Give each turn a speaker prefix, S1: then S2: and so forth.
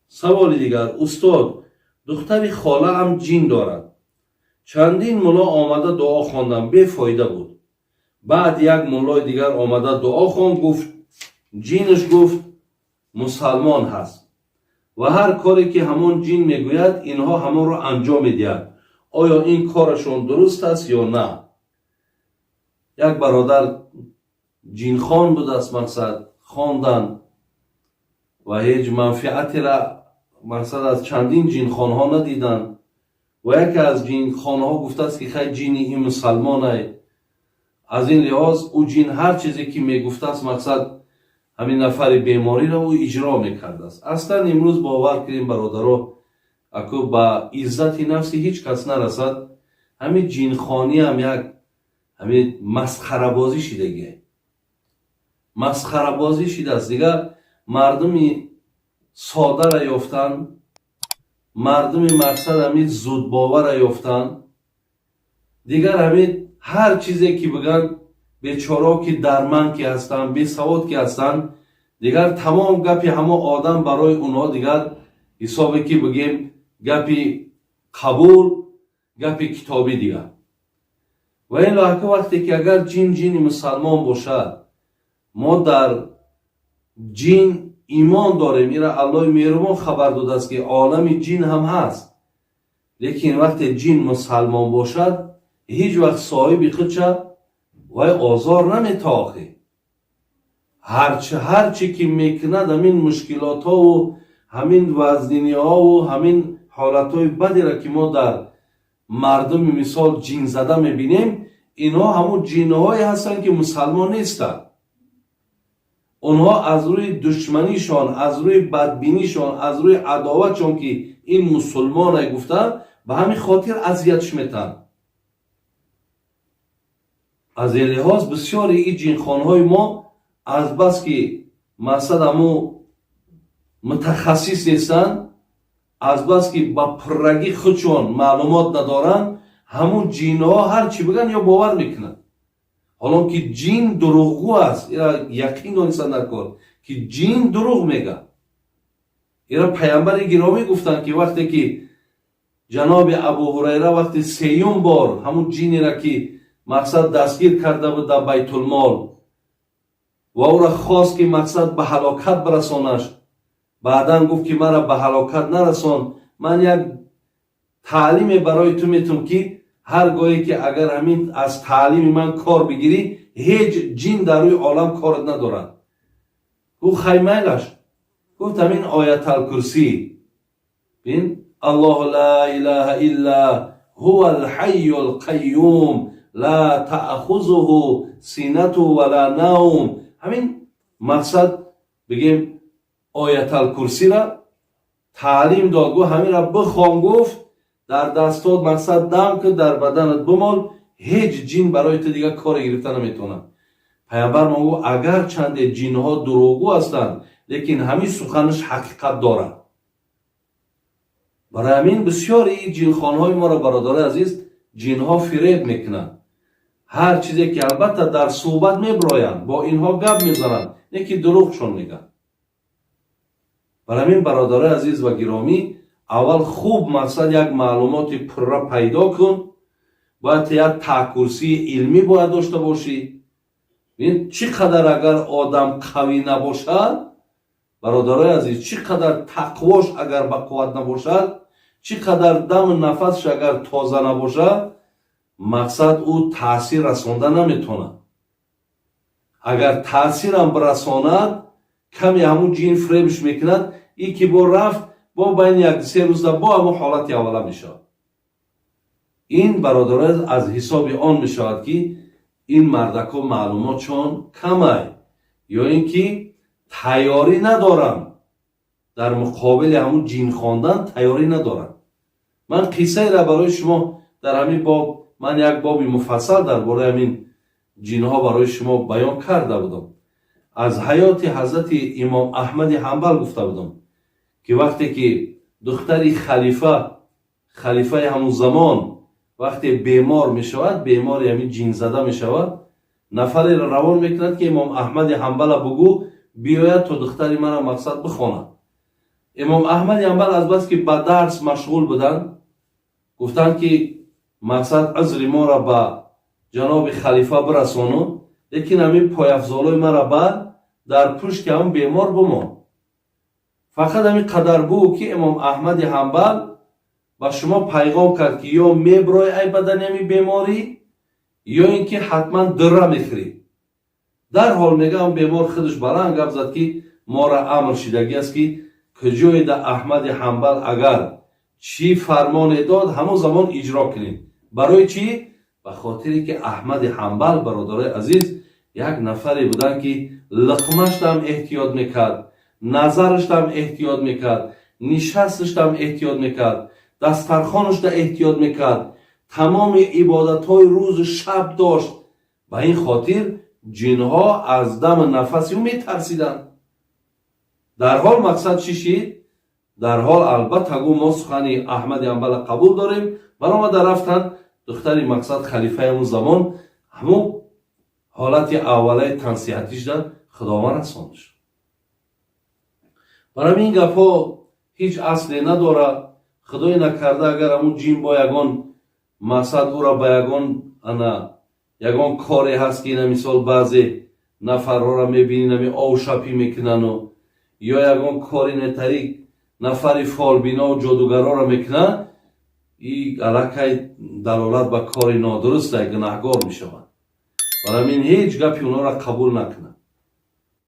S1: Саволи дигар: устод, духтари холаам ҷин дорад. Чандин мулло омада дуо хондам, бефоида буд. Баъд як муллои дигар омада дуо хонд, гуфт, ҷинш, гуфт, мусалмон ҳаст ва ҳар коре ки ҳамон ҷин мегӯяд, инҳо ҳамонро анҷом медиҳад. Оё ин корашон дуруст аст ё на? Як бародар ҷинхон будааст, мақсад, хондан ва ҳеҷ манфиатера, мақсад, аз чандин ҷинхонҳо надиданд ва яке аз ҷинхонҳо гуфтааст, ки хай, ҷини ин мусалмонай. Аз ин лиҳоз ӯ ҷин ҳар чизе ки мегуфтааст, мақсад, ҳамин нафари бемориро ӯ иҷро мекардааст. Аслан имрӯз бовар кунем, бародаро, аку ба иззати нафси ҳеҷ кас нарасад. Ҳамин ҷинхониам як ҳамин масхарабозӣ шидагие, масхарабозӣ шидааст. Дигар мардуми содара ёфтан, мардуми, мақсад, ҳамин зудбовара ёфтан. Дигар ҳамин ҳар чизе ки бигӯянд, бечорао ки дарманд ки ҳастанд, бесавод ки ҳастанд, дигар тамом гапи ҳамо одам барои онҳо дигар ҳисобе ки бигем, гапи қабул, гапи китобӣ дигар. Ва ин лаҳка вақте ки агар ҷин ҷини мусалмон бошад, мо дар ҷин имон дорем. Ира Аллоҳи меҳрубон хабар додааст, ки олами ҷин ҳам ҳаст. Лекин вақте ҷин мусалмон бошад, ҳеҷ вақт соҳиби худша вай озор наметоохӣ. Ҳарчи ки мекунад, ҳамин мушкилотҳову ҳамин вазниниҳову ҳамин ҳолатҳои бадеро ки мо дар мардуми, мисол, ҷинзада мебинем, инҳо ҳамун ҷинҳое ҳастанд, ки мусалмон нестанд. Онҳо аз рӯи душманишон, аз рӯи бадбинишон, аз рӯи адоватшон, ки ин мусулмоне гуфта, ба ҳамин хотир азиятш метаҳанд. Аз ин лиҳоз бисёри ин ҷинхонҳои мо азбаски, мақсад, ҳамун мутахассис нестанд, азбаски ба пуррагӣ худшон маълумот надоранд, ҳамун ҷинҳо ҳар чӣ бигӯянд ё бовар мекунанд. Ҳолон ки ҷин дурӯғгӯ аст, ира яқин донистан дар кор, ки ҷин дурӯғ мегӯяд. Ира паямбари гиромӣ гуфтанд, ки вақте ки ҷаноби Абу Ҳурайра вақти сеюм бор ҳамун ҷинеро, ки, мақсад, дастгир карда буд дар Байтулмол ва ӯро хост, ки, мақсад, ба ҳалокат бирасонаш, баъдан гуфт, ки мара ба ҳалокат нарасон, ман як таълиме барои ту метум, ки ҳар гоҳе ки агар ҳамин аз таълими ман кор бигирӣ, ҳеҷ ҷин дар рӯи олам корат надорад. Гуфт: «Хай, майлаш». Гуфт: «Ҳамин Ояталкурсӣ бин: Аллоҳу ла илаҳа илла ҳува алҳайю алқайюм, ла таъхузуҳу синату вала навм». Ҳамин, мақсад, бигем, Ояталкурсира таълим дод. Гуфт: «Ҳаминра бихон», гуфт, «дар дастот, мақсад, дам ки дар баданат бимол, ҳеҷ ҷин барои ту дигар коре гирифта наметавонад». Паямбар мо гуфт: агар чанде ҷинҳо дурӯғгӯ ҳастанд, лекин ҳамин суханаш ҳақиқат дорад. Барои ҳамин бисёри ҷинхонҳои моро, бародарои азиз, ҷинҳо фиреб мекунанд. Ҳар чизе ки, албатта, дар суҳбат мебироянд, бо инҳо гап мезананд, не ки дурӯғшон мегӯянд. Барои ҳамин, бародарои азиз ва гиромӣ, аввал хуб, мақсад, як маълумоти пурра пайдо кун. Бояд як таҳкурсии илмӣ бояд дошта бошӣ. Чӣ қадар агар одам қавӣ набошад, бародарои азиз, чӣ қадар тақвош агар ба қувват набошад, чӣ қадар даму нафасш агар тоза набошад, мақсад, ӯ таъсир расонда наметавонад. Агар таъсирам бирасонад, каме ҳамун ҷин фиребш мекунад, и ки бо рафт, бо байни як се рӯза бо ҳамун ҳолати аввала мешавад. Ин, бародарои, аз ҳисоби он мешавад, ки ин мардакҳо маълумотшон камай ё ин ки тайёрӣ надоранд, дар муқобили ҳамун ҷин хондан тайёрӣ надоранд. Ман қиссаеро барои шумо дар ҳамин боб, ман як боби муфассал дар бораи ҳамин ҷинҳо барои шумо баён карда будам. Аз ҳаёти ҳазрати имом Аҳмади Ҳанбал гуфта будам, ки вақте ки духтари халифа, халифаи ҳамун замон, вақте бемор мешавад, бемори ҳамин ҷинзада мешавад, нафареро равон мекунад, ки имом Аҳмади Ҳанбала бугӯ биёяд, то духтари мара, мақсад, бихонад. Имом Аҳмади Ҳанбал азбаски ба дарс машғул буданд, гуфтанд, ки мақсад узри моро ба ҷаноби халифа бирасону, лекин ҳамин пойафзолои мара бар дар пушти ҳамн бемор бимон. Фақат ҳамин қадар бу, ки Имом Аҳмади Ҳанбал ба шумо пайғом кард, ки ё меброи ай бадани ҳамин беморӣ, ё ин ки ҳатман дурра мехӯрӣ. Дарҳол, мегӯям, бемор худаш баланд гап зад, ки моро амр шидагӣ аст, ки куҷоеда Аҳмади Ҳанбал агар чӣ фармоне дод, ҳамон замон иҷро кунем. Барои чӣ? Ба хотире ки Аҳмади Ҳанбал, бародарои азиз, як нафаре буданд, ки луқмаштам эҳтиёт мекард, назараштам эҳтиёт мекард, нишасташтам эҳтиёт мекард, дастархонашда эҳтиёт мекард, тамоми ибодатҳои рӯзу шаб дошт. Ба ин хотир ҷинҳо аз дами нафаси ӯ метарсиданд. Дарҳол мақсад чӣ шид? Дарҳол, албатта, гу мо сухани Аҳмади Ҳанбала қабул дорем. Баромада рафтанд. Духтари, мақсад, халифаи ҳамун замон ҳамун ҳолати аввалаи тансиҳатишда Худованд расондаш. Барои ин гапҳо ҳеҷ асле надорад. Худое накарда, агар ҳамун ҷин бо ягон мақсад ӯро ба ягон ана ягон коре ҳаст, ки ина мисол баъзе нафарҳоро мебинӣ, нами овшапӣ мекунану ё ягон кори нетарик нафари фолбинову ҷодугарҳоро мекунад, и аллакай далолат ба кори нодуруста, гунаҳгор мешавад. Барои ҳамин ҳеҷ гапи онҳоро қабул накунад.